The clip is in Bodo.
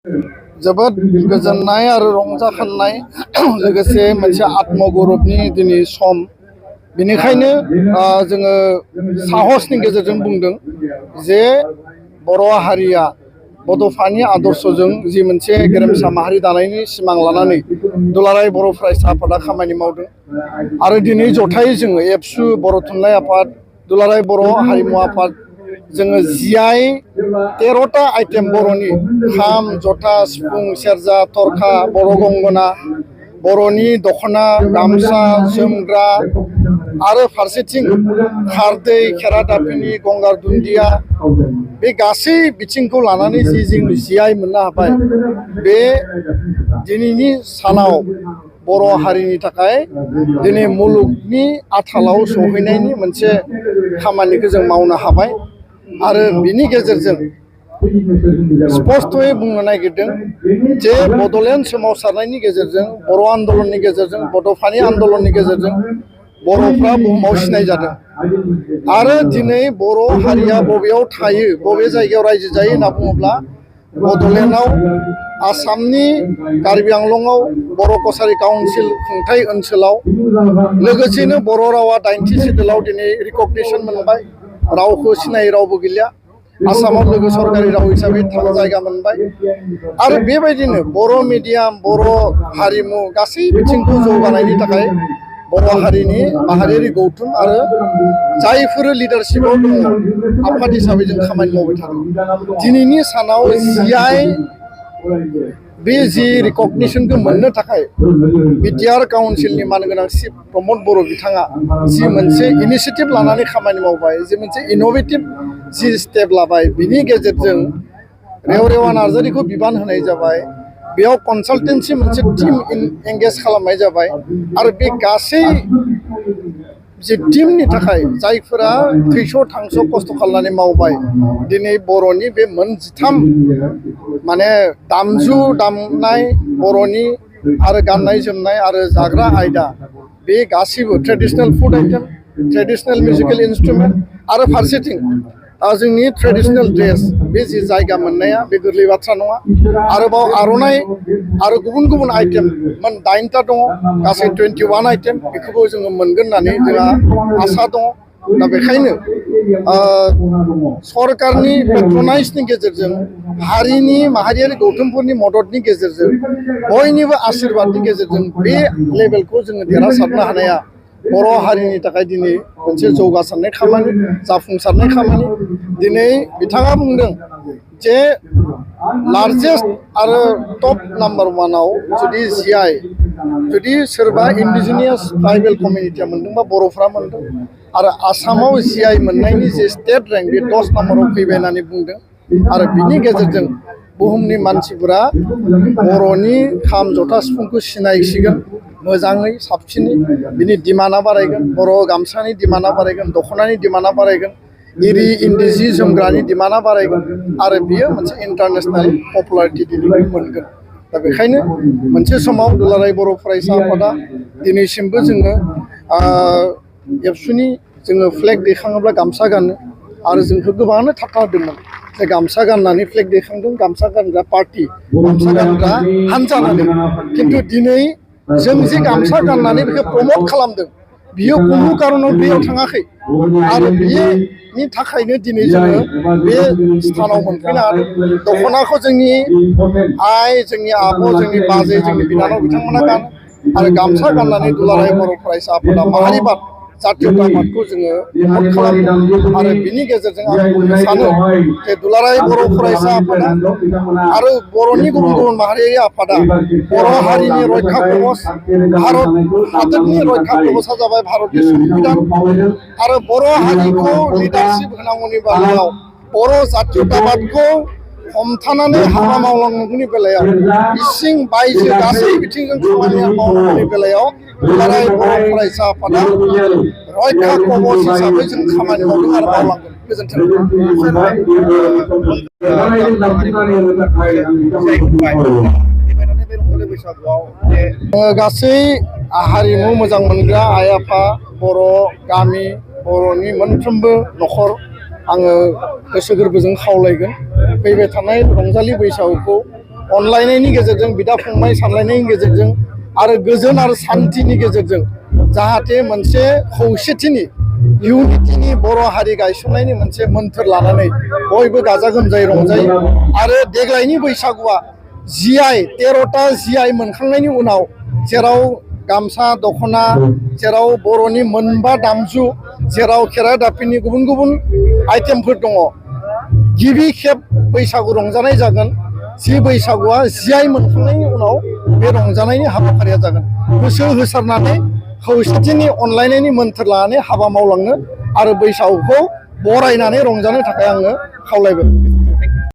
जोबोद गोजोननाय आरो रंजाखांनाय लोगोसे मोनसे आत्मगौरबनि दिनै सम बेनिखायनो जोङो साहसनि गेजेरजों बुंदों जे बर' हारिया बड'फानि आदर्शजों जि मोनसे गेरेमसा माहारि दानायनि सिमां लानानै दुलाराय बर' फरायसा आफादा खामानि मावदों आरो दिनै जथायै जोङो एबसु बर' थुनलाइ आफाद दुलाराय बर' हारिमु आफाद जोङो जिआइ 13टा आइटेम बर'नि खाम जथा सिफुं सेरजा थरखा बर' गंगोना बर'नि दख'ना गामसा जोमग्रा आरो फारसेथिं खारदै खेरादाफिनि गंगार दुन्दिया बे गासै बिथिंखौ लानानै जि जों जिआइ मोननो हाबाय बे दिनैनि सानाव बर' हारिनि थाखाय दिनै मुलुगनि आथालाव सौहैनायनि मोनसे खामानिखौ जों मावनो हाबाय आरो बिनि गेजेरजों स्पष्टयै बुंनो नागिरदों जे बड'लेण्ड सोमावसारनायनि गेजेरजों बर' आन्दलननि गेजेरजों बड'फानि आन्दलननि गेजेरजों बर'फ्रा बुहुमाव सिनाय जादों आरो दिनै बर' हारिया बबेयाव थायो बबे जायगायाव रायजो जायो होनना बुङोब्ला बड'लेण्डआव आसामनि कार्बि आंलंआव बर' कसारि काउन्सिल खुंथाय ओनसोलाव लोगोसेनो बर' रावा 9थि सिडुलाव दिनै रिकगनिसन मोनबाय रावखौ सिनायै रावबो गैलिया आसामाव लोगो सरकारि राव हिसाबै जायगा मोनबाय आरो बेबायदिनो बर' मिडियाम बर' हारिमु गासै बिथिंखौ जौगानायनि थाखाय बर' हारिनि माहारियारि गौथुम आरो जायफोर लिडारशिपआव दङ आफाद हिसाबै जों खामानि मावबाय थादों दिनैनि सानाव जिआइ बे जि रिकगनिसनखौ मोननो थाखाय बिटिआर काउन्सिलनि मानगोनां चिफ प्रमद बर' बिथाङा जि मोनसे इनिशिएटिभ लानानै खामानि मावबाय जि मोनसे इनोभेटिभ जि स्टेप लाबाय बिनि गेजेरजों रेवरेवा नार्जारिखौ बिबान होनाय जाबाय बेयाव कनसालटेन्सि मोनसे टीम एंगेज खालामनाय जाबाय आरो बे गासै जे टीमनि थाखाय जायफोरा थैस' थांस' खस्थ' खालामनानै मावबाय दिनै बर'नि बे मोनजिथाम माने दामजु दामनाय बर'नि आरो गाननाय जोमनाय आरो जाग्रा आयदा बे गासिबो traditional food item traditional musical instrument आरो फारसेथिं जोंनि ट्रेडिशनेल ड्रेस बे जि जायगा मोननाया बे गोरलै बाथ्रा नङा आरोबाव आर'नाइ आरो गुबुन गुबुन आइटेम मोन 9टा दङ गासै 21 आइटेम बेखौबो जोङो मोनगोन होननानै जोंहा आसा दङ दा बेखायनो सरकारनि पेट्रनाइजनि गेजेरजों हारिनि माहारियारि गौथुमफोरनि मददनि गेजेरजों बयनिबो आशीर्बादनि गेजेरजों बे लेभेलखौ जोङो देरहासारनो हानाया बर' हारिनि थाखाय दिनै मोनसे जौगासारनाय खामानि जाफुंसारनाय खामानि दिनै बिथाङा बुंदों जे लार्जेस्ट आरो टप नाम्बार 1आव जुदि जिआइ जुदि सोरबा इन्डिजिनियास ट्राइबेल कमिउनिटिया मोनदोंबा बर'फ्रा मोनदों आरो आसामाव जिआइ मोननायनि जे स्टेट रेंक बे 10 नाम्बाराव फैबाय होननानै बुंदों आरो बिनि गेजेरजों बुहुमनि मानसिफोरा बर'नि खाम जथा सिफुंखौ सिनायसिगोन मोजाङै साबसिनै बिनि डिमान्डआ बारायगोन बर' गामसानि डिमान्डआ बारायगोन दख'नानि डिमान्डआ बारायगोन इरि इन्दि जि जोमग्रानि डिमान्डआ बारायगोन आरो बियो मोनसे इन्टारनेशनेल पपुलारिटि दिनै मोनगोन दा बेखायनो मोनसे समाव दुलाराय बर' फरायसा आफादा दिनैसिमबो जोङो एबसुनि जोङो फ्लेग दैखाङोब्ला गामसा गानो आरो जोंखौ गोबाङानो थाखा होदोंमोन जे गामसा गाननानै फ्लेग दैखांदों गामसा गानग्रा पार्टि गामसा गानग्रा हानजा होननानै खिन्थु दिनै जों जे गामसा गाननानै बेखौ प्रमट खालामदों बियो खुनु कारनाव दैयाव थाङाखै आरो बेनि थाखायनो दिनै जोङो बे स्थानाव मोनफैनो हादों दख'नाखौ जोंनि आइ जोंनि आब' जोंनि बाजै जोंनि बिनानाव बिथांमोना गानो आरो गामसा गाननानै दुलाराय बर' फरायसा आफादा माहारिबाद जातीयताबादखौ जोङो प्रमट खालामदों आरो बिनि गेजेरजों आं बुंनो सानो जे दुलाराय बर' फरायसा आफादा आरो बर'नि गुबुन गुबुन माहारियारि आफादा बर' हारिनि रैखा कवच भारत हादोरनि रैखा कवचआ जाबाय भारतनि संबिधान आरो बर' हारिखौ लिडारशिप होनांगौनि बेलायाव बर' जातीयताबादखौ हमथानानै हाबा मावलांनांगौनि बेलायाव इसिं बायजो गासै बिथिंजों खामानि मावनांगौनि बेलायाव दुलाराय बर' फरायसा आफादा रैखा कवच हिसाबै जों खामानि मावदों आरो मावलांगोन गोजोन्थों गासै हारिमु मोजां मोनग्रा आइ आफा बर' गामि बर'नि मोनफ्रोमबो न'खर आङो गोसो गोरबोजों खावलायगोन फैबाय थानाय रंजालि बैसागुखौ अनलायनायनि गेजेरजों बिदा फंबाय सानलायनायनि गेजेरजों आरो गोजोन आरो सान्थिनि गेजेरजों जाहाथे मोनसे खौसेथिनि इउनिटिनि बर' हारि गायसननायनि मोनसे मोन्थोर लानानै बयबो गाजा गोमजायै रंजायो आरो देग्लायनि बैसागुआ जिआइ 13टा जिआइ मोनखांनायनि उनाव जेराव गामसा दख'ना जेराव बर'नि मोनबा दामजु जेराव खेराइ दाफिनि गुबुन गुबुन आइटेमफोर दङ गिबि खेब बैसागु रंजानाय जागोन जि बैसागुआ जिआइ मोनखांनायनि उनाव बे रंजानायनि हाबाफारिया जागोन गोसो होसारनानै खौसेथिनि अनलायनायनि मोन्थोर लानानै हाबा मावलांनो आरो बैसागुखौ बरायनानै रंजानो थाखाय आङो खावलायबाय।